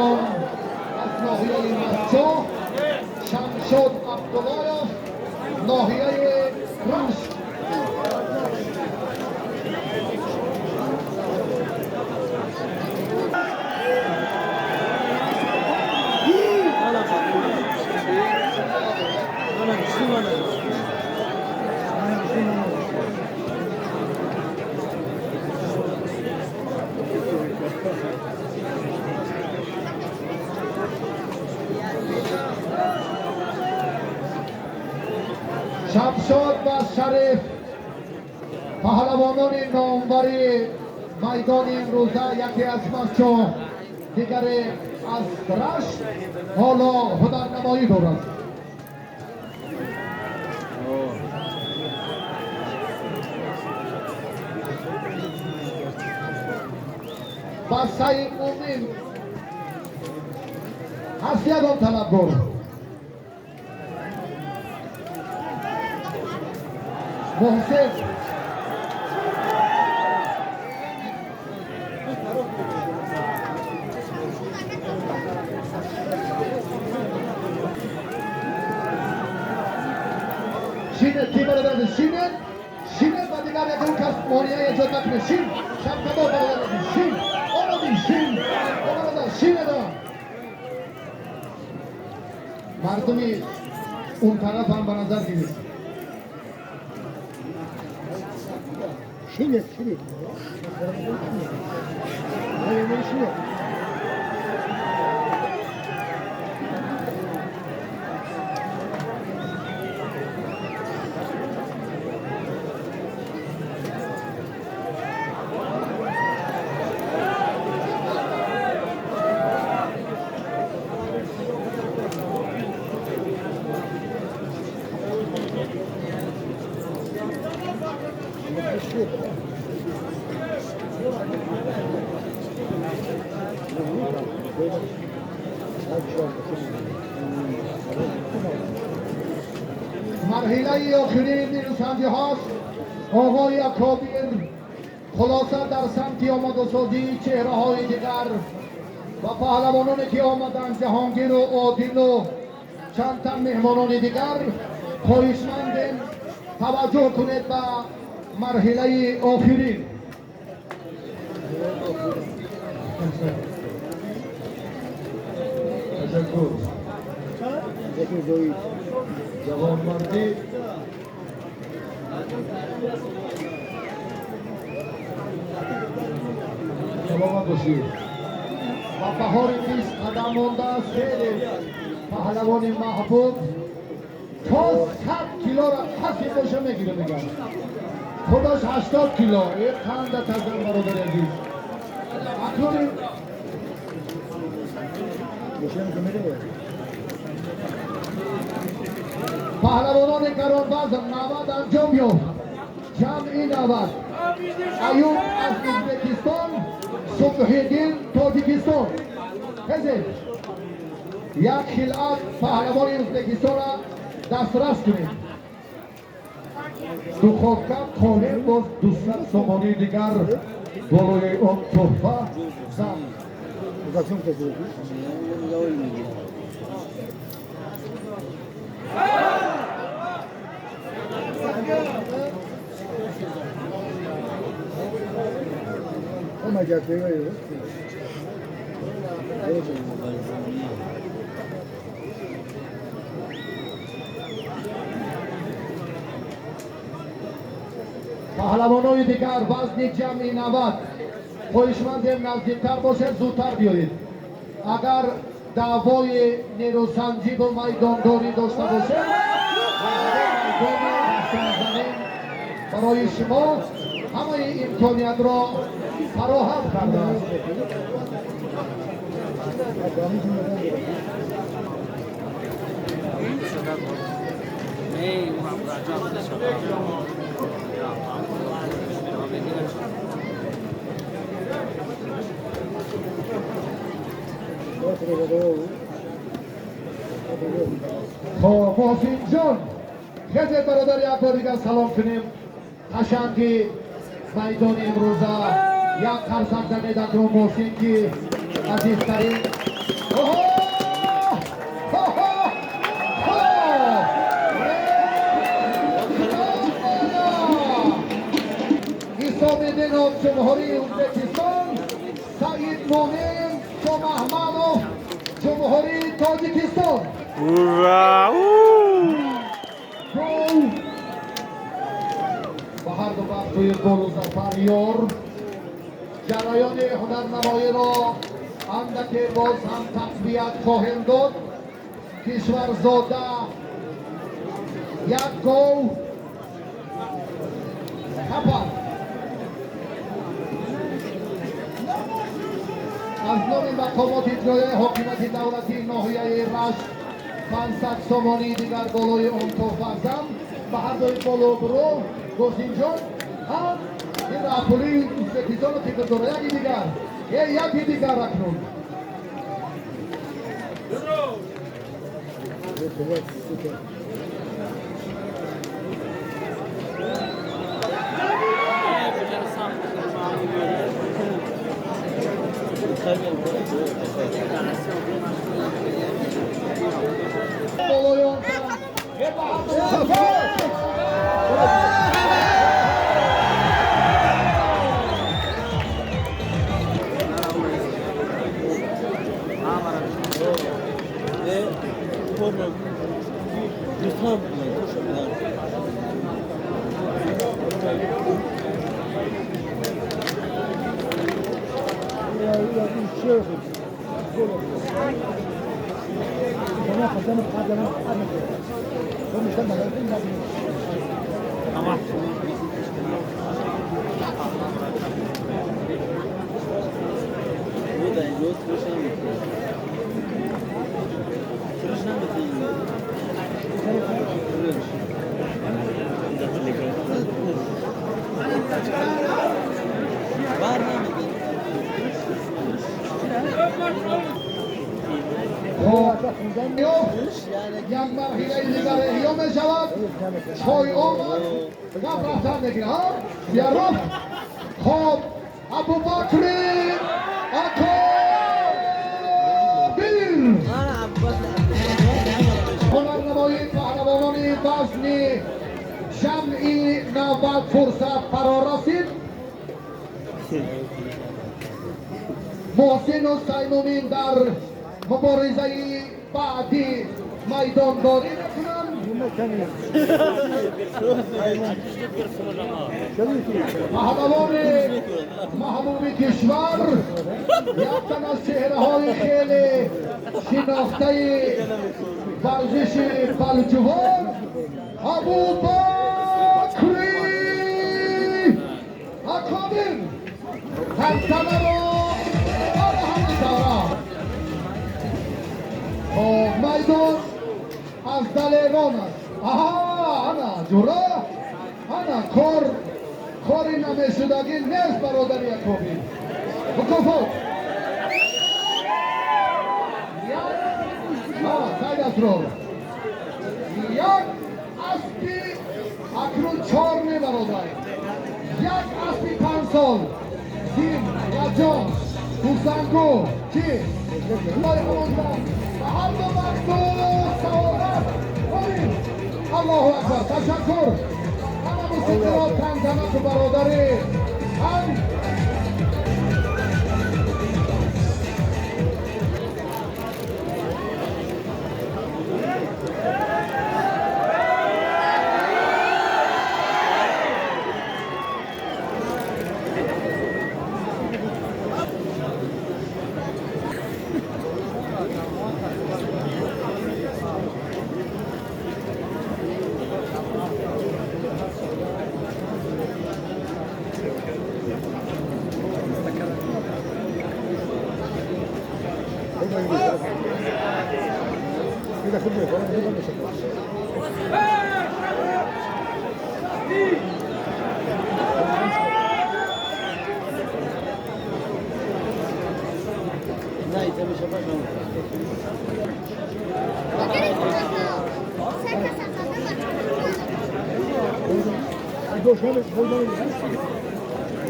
Паҳлавон аз ноҳияи Мастчоҳ, Шамшод Абдуллоев, ноҳияи Рашт. Шамшод ва Шариф, паҳлавонони номвари майдони имрӯза, яке аз Мастчоҳ, дигаре аз Рашт, ҳоло ҳунарнамоӣ дорад. Ба Саид Мумин ҳаст ягон талабгор? Муҳсин. Шинед, ки бародар, шинед, шинед ва дигар ягон кас монеа эҷод накунед. Шин, шабкадор, бародар, шин, омадӣ, шин, омада, шинеда. Мардуми он тараф ҳам ба назар гиред. Шинед, шинед. Шинед. Марҳилаи охирини нерӯсанҷӣ ҳаст. Оғои акобир, хулоса, дар самти омодасозии чеҳраҳои дигар ва паҳлавононе, ки омаданд, Ҷаҳонгиру Одилу чанд тан меҳмонони дигар, хоҳишмандем, таваҷҷӯҳ кунед ба марҳилаи охирин. Ташаккур. Ҷавонмардӣ. Саломат бошед. Ба баҳори 20 қадам мондааст. Хеле паҳлавони маҳбуб, то 100 килора касе боша, мегира. Мегам, худаш 80 кило. Э, қанда тазан, бародари азиз, акнун Бошам ки меравад. Паҳлавонони гаронвазн, 90 анҷом ёфт. Ҷамъи 90: Аюб аз Ӯзбекистон, Субҳиддин, Тоҷикистон. Хезед, як хилъат паҳлавони Ӯзбекистонро дастрас кунед. Духовка, қолин, боз 200 сомонии дигар болои он тӯҳфа зам. Зачем ты это? Olmayacak diyor. Evet. Паҳлавонои дигар, вазни ҷамъи 90, хоҳишмандем, наздиктар бошед, зудтар биёед. Агар даъвои нерӯсанҷиву майдондорӣ дошта бошед, майдони рафтанзанин барои шумо ҳамаи имкониятро фароҳам кардааст. Хоб, Муҳсинҷон, хезед, бародар, як бор дигар салом кунем. Қашанги майдони имрӯза, як қарсак занед акром Муҳсин, ки азизтарин Исомидинов, Ҷумҳурии Ӯзбекистон, Саид Мумин Шомаҳмадов, Ҷумҳурии Тоҷикистон. Ура! Гол ба ҳарду бахтуи голу зафар ёр. Ҷараёни ҳунарнамоиро андаке боз ҳам тақвият хоҳем дод. Кишварзода як гол капад. Аз номи мақомоти иҷроияи ҳокимияти давлатии ноҳияи Рашт 500 сомонии дигар болои он тофазам ба ҳардуи болобурӯ Госинҷон ҳам ин раҳпулии Ӯзбекистону фикр дора. Яки дигар, е яки дигар акнун. Болои он сафар. Як марҳилаи дигар эҳё мешавад. Чой омад, гап рафтан мегирад. Яроб. Хоб, Абубакри Акобир, ҳунарнамоии паҳлавонони вазни ҷамъи навбат фурсат фаро расид. Муҳсину Саймумин дар муборизаи баъдӣ майдондорӣ мекунанд. Паҳлавони маҳбуби кишвар, яктан аз чеҳраҳои хеле шинохтаи варзиши палҷувон, Абубакри Акобир, тантанаро ҳама давра. Хоб, майдон аз далерон аст. Аҳа, ана ҷура, ана кор, кори намешудагӣ нест, бародари Якобир. Мукофот як асрор, як аспи акнун чор мебародар, як аспи 5 сол зин яҷон хурсангу чи ба ҳарду бахту саодат. Омин, Аллоҳу акбар. Ташаккур. Ана мусиқиро тантана ку, бародари ҳам. كده خد لي فرق كده مش هتخلص. دوش همش